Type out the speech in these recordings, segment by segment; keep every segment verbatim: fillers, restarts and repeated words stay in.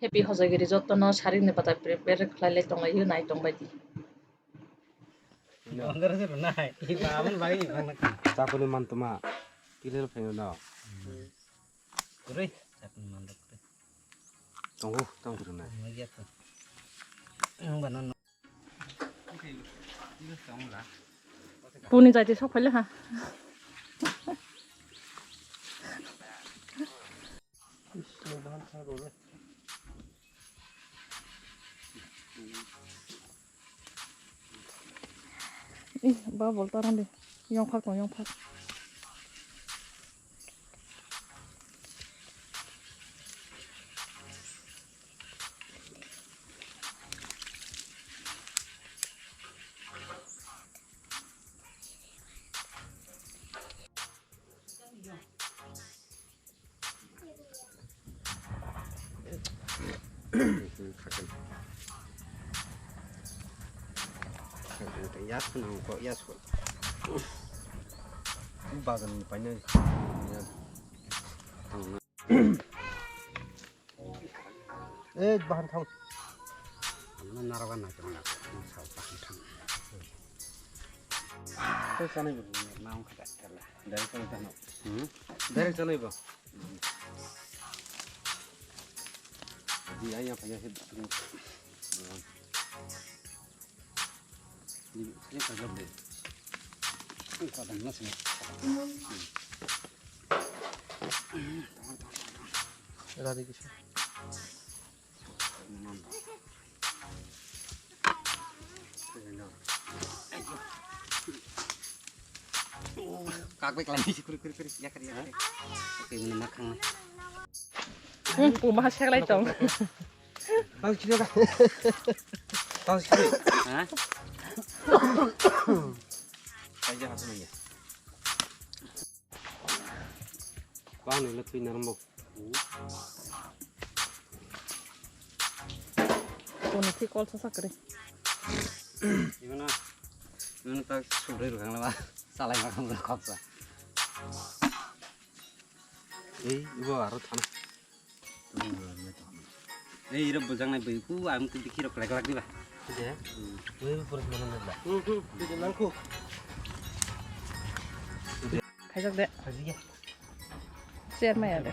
Happy Hojagiri jotono saringni bata prepare khlai lai tonglaio, nai tongbai di. Bondar se runai. Iba aboni bagwi ni bangna. Chakuni mantuma. Kilel pheno no. Kurui. Chakuni mantuma kurui. Tongo, tong kurunai. Magi apa? Yang bana no. Puni jaiti sok phaile ha. Ih, ba bol tarang de. Yongphak tong, yongphak. Yas ko nang ko, yas ko. Bagan ni paine. Eh, bahan thang. Ano naroga nai tong na, no sao bahan thang. Kau sana ibu, mau kata kala. Dari kau tano. Hmm? Dari sana ibu. Di ayah payah sih. Kak bek lagi, kuri, kuri, kuri, ya, kuri, ya, kuri. Oke, ini makan. Hmm, puma seklai tong. Tang sini ka. Tang sini. Hah? Aja hasil ya. Bang ni le twi naram bok. Kono thi kol sa sakre. Imana, imana ta sudre rukang la ba. Salai ma kam khop sa. Ei, ibo aro thang. Ei, iro bujang nai bui ku, ang tu dikhi rok lek lak diba. Ide. Ui, ui, pura mana nang ba. Hmm, hmm, ide nang ku. Khaijak de. Khaijak ya. Share maya de.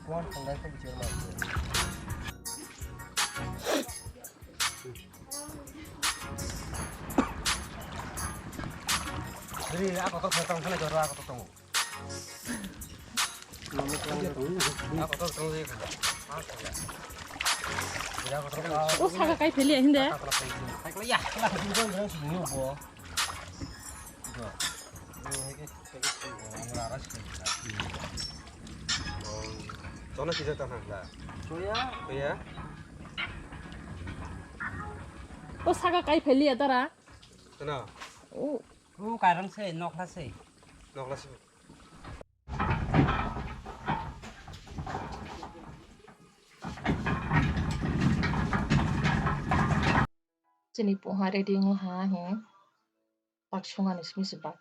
Kuan thanglai khe bichar ma. Diri, ako to tong thani jora, ako to tong. Ako to tong. O saka kai pheli hinde. Ako to tong. Ako ya. Ako to tong. Chona kisa ta na la. Choya. Choya. O saka kai pheli ya dara. Kana? O. O kairang se, nokla se. Nokla se. Chini poha ready wngha he. Bak songani simi se bak.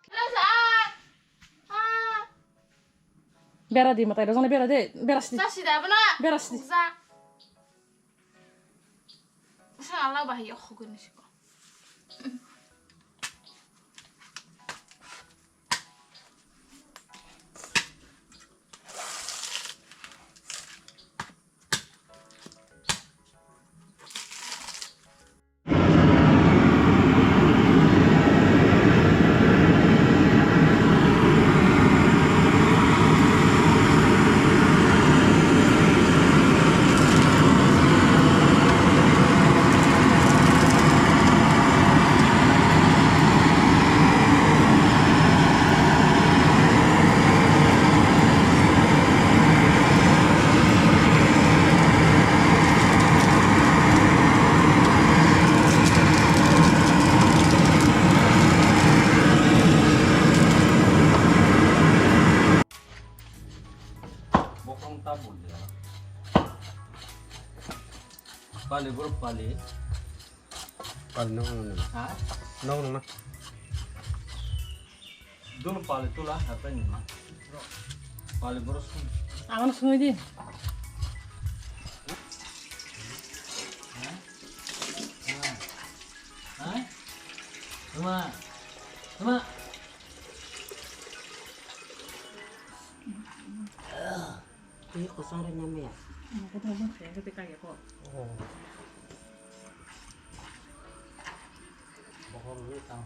Bera di matai rojana bera de, bera sidi. Sa sida bana. Bera sidi. Sa. Sa ala bah yo khogoni siko. Bokrong ta bol ya. Pali bro pali. Pali nong nong. Ha? Nong nong na. Dul pali tula hapai ni ma. Kali borok sung. Abang sungwi di. Ha? Ha? Tuma. Tuma. Ini kosong rin nama ya? Aku tahu bang, saya ketika ya kok. Oh. Bohong lu tang.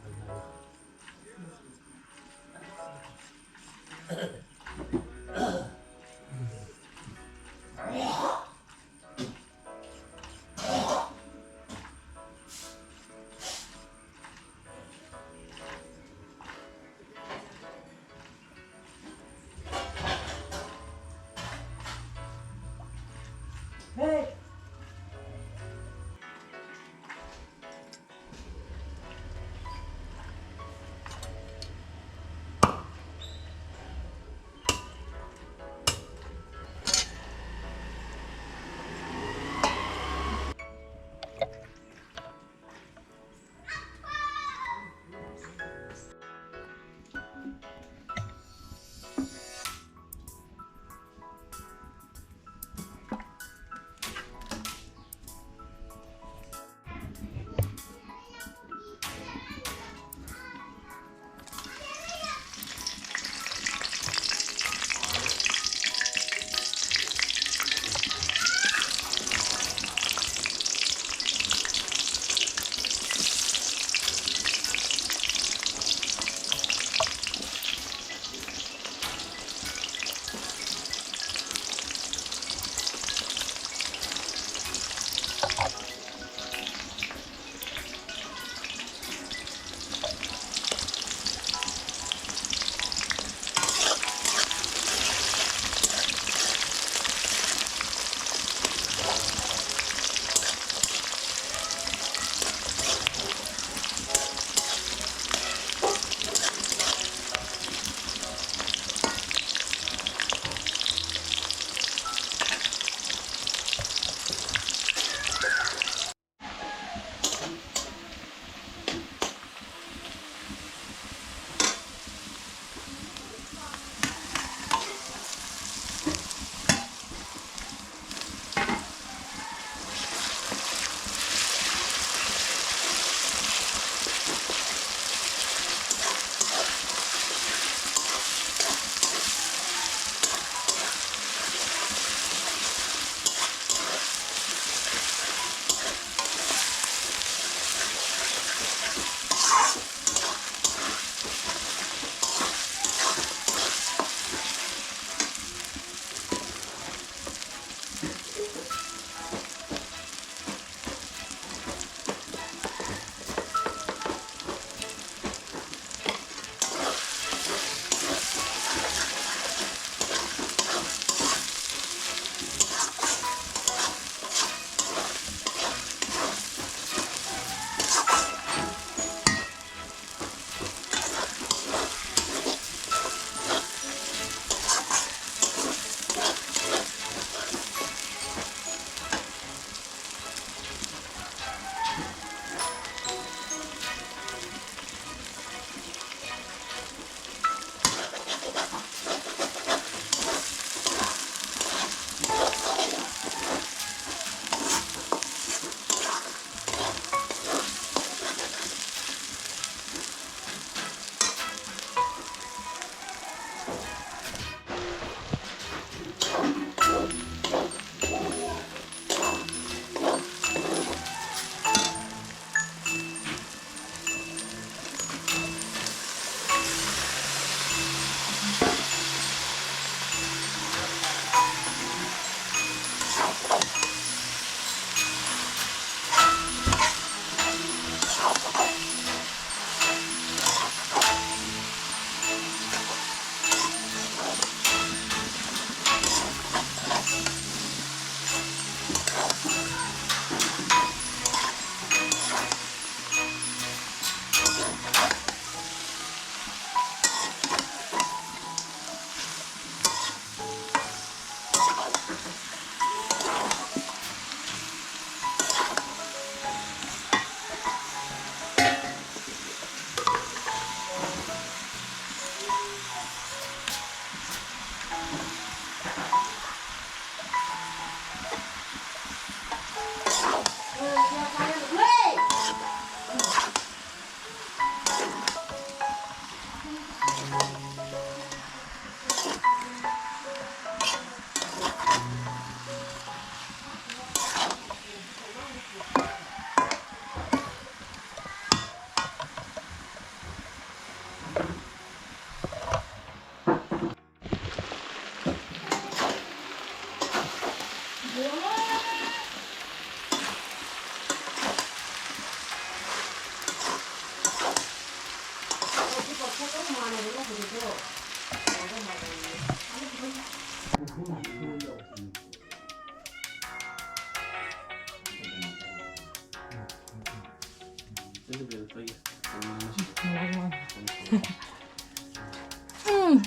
Mm,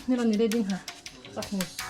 nirok ni ready ha. Chakni.